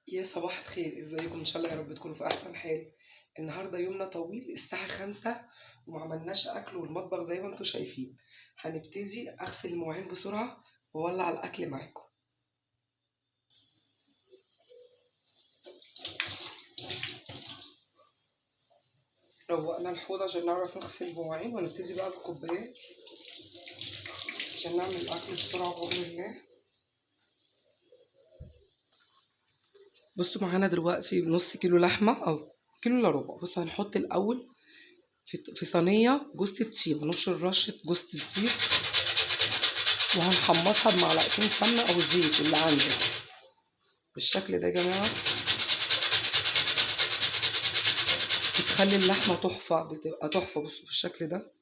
يا صباح الخير، ازيكم؟ ان شاء الله يا رب تكونوا في احسن حال. النهارده يومنا طويل، الساعة 5 وما عملناش اكل، والمطبخ زي ما انتم شايفين. هنبتدي اغسل المواعين بسرعة واولع الاكل معاكم. روقنا الحوض عشان نعرف نغسل المواعين، وهنبتدي بقى بالكوبايات عشان نعمل الاكل بسرعة بامر الله. بصوا معانا دلوقتي نص كيلو لحمه او كيلو الا ربع. بصوا هنحط الاول في صينية جوز الطيب، هنبشر رشه جوز الطيب وهنحمصها بمعلقتين سمنه او زيت اللي عندك بالشكل ده يا جماعة. بتخلي اللحمة تحفة، بتبقى تحفة. بصوا بالشكل ده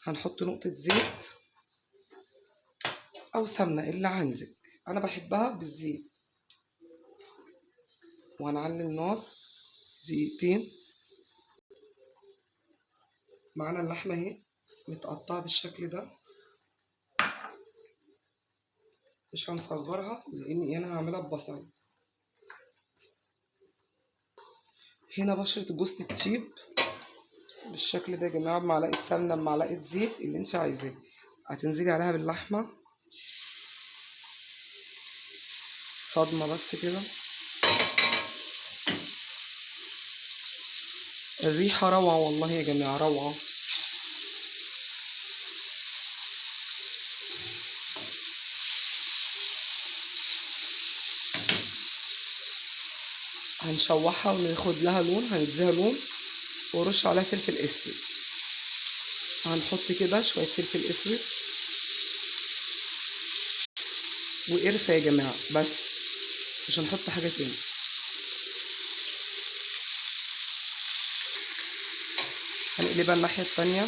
هنحط نقطة زيت او سمنه اللي عندك، انا بحبها بالزيت. وهنعلي النار دقيقتين. معانا اللحمة اهي متقطعه بالشكل ده، مش هنصغرها لان انا هعملها ببصل. هنا بشره جوز الطيب بالشكل ده يا جماعة، بمعلقه سمنه بمعلقه زيت اللي انت عايزاه. هتنزلي عليها باللحمه صدمة بس كده. الريحة روعه والله يا جماعة، روعه. هنشوحها وناخد لها لون، هنديها لون ورش عليها فلفل اسود. هنحط كده شوية فلفل اسود وقرفه يا جماعة، بس مش هنحط حاجة تاني. هنقلبها الناحية التانية.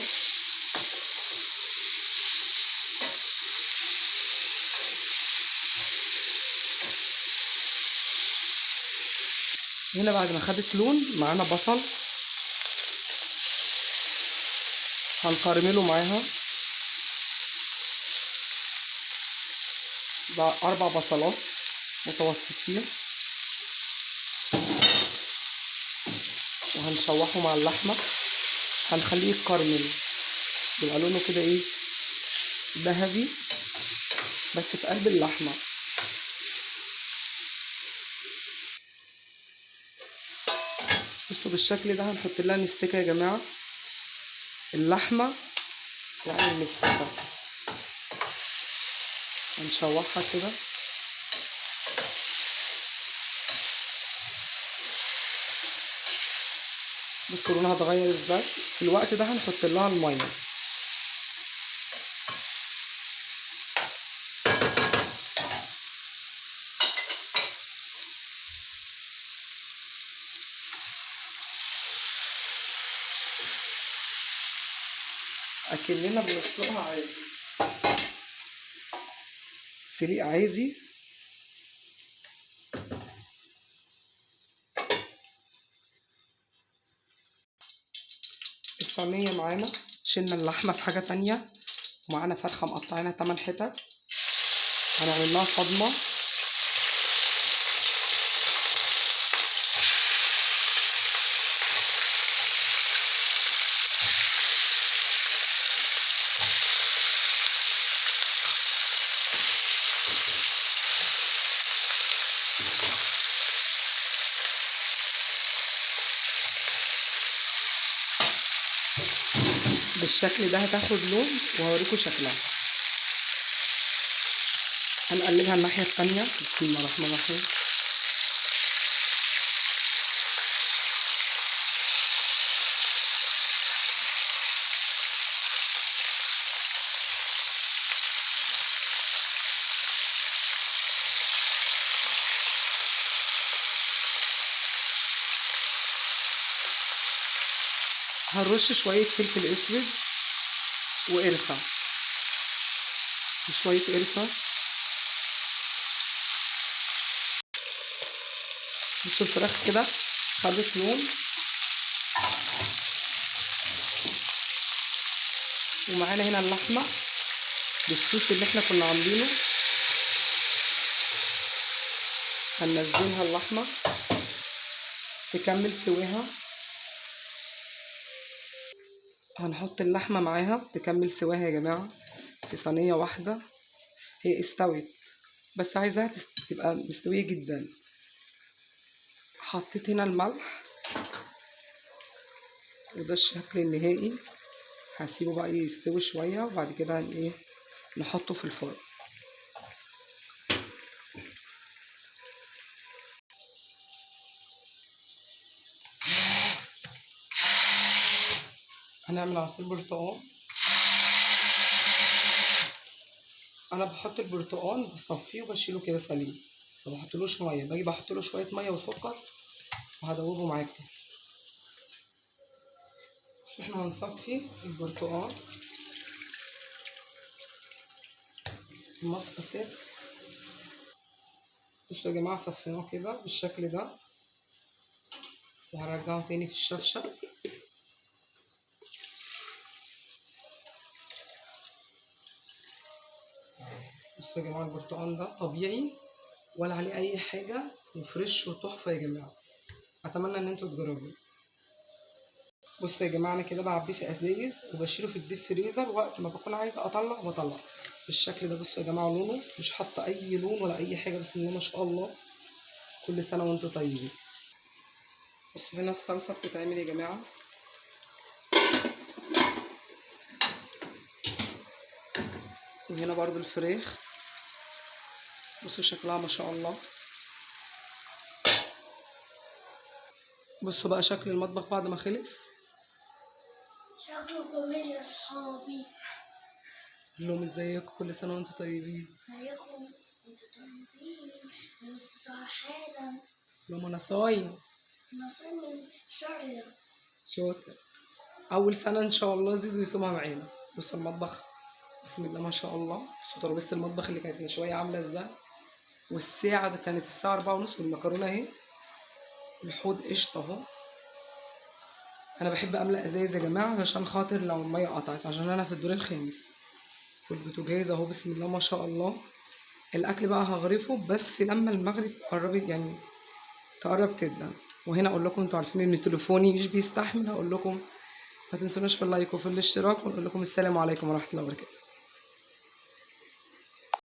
هنا بعد ما خدت لون معانا بصل هنكرمله معاها، ده 4 بصلات متوسطين، وهنشوحه مع اللحمة. هنخليه يتكرمل، يبقى لونه كده ايه، ذهبي بس في قلب اللحمة. بصوا بالشكل ده هنحط لها مستكه يا جماعة، اللحمة يعني المستكه هنشوحها كده. بصوا لونها اتغير ازاي. في الوقت ده هنحط لها المية. اكننا بنسلقها عادي، سليق عادي. الصينية معانا، شلنا اللحمة في حاجة تانية، ومعانا فرخة مقطعينها 8 حتت، هنعمل لها صدمة. بالشكل ده هتاخد لون وهوريكم شكلها. هنقلبها الناحية التانية. بسم الله الرحمن الرحيم. هنرش شوية فلفل اسود وقرفة، وشوية قرفة. بصوا الفراخ كده خدت لون، ومعانا هنا اللحمة بالصوص اللي احنا كنا عاملينه. هننزلها اللحمة تكمل سواها. هنحط اللحمة معاها تكمل سواها يا جماعة في صينية واحدة. هي استوت بس عايزاها تبقى مستوية جدا. حطيت هنا الملح، وده الشكل النهائي. هسيبه بقى يستوي شوية وبعد كده ايه نحطه في الفرن. هنعمل عصير برتقال. انا بحط البرتقال بصفيه وبشيله كده سليم، ما بحطلوش مية، باجي بحط له شوية مية وسكر وهدوبه معاكم. احنا هنصفي البرتقال المصفى ساف. بصوا يا جماعة صفيناه كده بالشكل ده، وهرجعه تاني في الشفشه. بصوا يا جماعة البرتقال ده طبيعي ولا عليه اي حاجة، وفريش وتحفه يا جماعة. اتمنى ان انتوا تجربوه. بصوا يا جماعة انا كده بعبيه في ازايز وبشيله في الديب فريزر، وقت ما بكون عايزه اطلع بطلع بالشكل ده. بصوا يا جماعة لونه مش حاطه اي لون ولا اي حاجة، بسم الله ما شاء الله. كل سنة وانتوا طيبين. بصوا هنا الصلصه بتتعمل يا جماعة. وهنا برضو الفراخ، بصوا شكلها ما شاء الله. بصوا بقى شكل المطبخ بعد ما خلص، شكله جميل يا صحابي. لهم ازيكم، كل سنة وانتم طيبين. ازيكم وانتم طيبين. نص ساعة حالا. لهم انا صايم. انا صايم من شهر. شاطر. اول سنة ان شاء الله زيزو يصومها معانا. بصوا المطبخ بسم الله ما شاء الله. بصوا ترابيزة المطبخ اللي كانت من شوية عامله ازاي، والساعة ده كانت الساعة 4:30، والمكرونه اهي، الحوض قشطه اهو. انا بحب املأ ازايز يا جماعة عشان خاطر لو المية قطعت، عشان انا في الدور الخامس. والبوتاجاز اهو بسم الله ما شاء الله. الاكل بقى هغرفه بس لما المغرب قربت، يعني تقرب تبدا. وهنا اقول لكم انتوا عارفين ان تليفوني مش بيستحمل، هقول لكم ما تنسوناش في اللايك وفي الاشتراك، ونقول لكم السلام عليكم ورحمة الله وبركاته.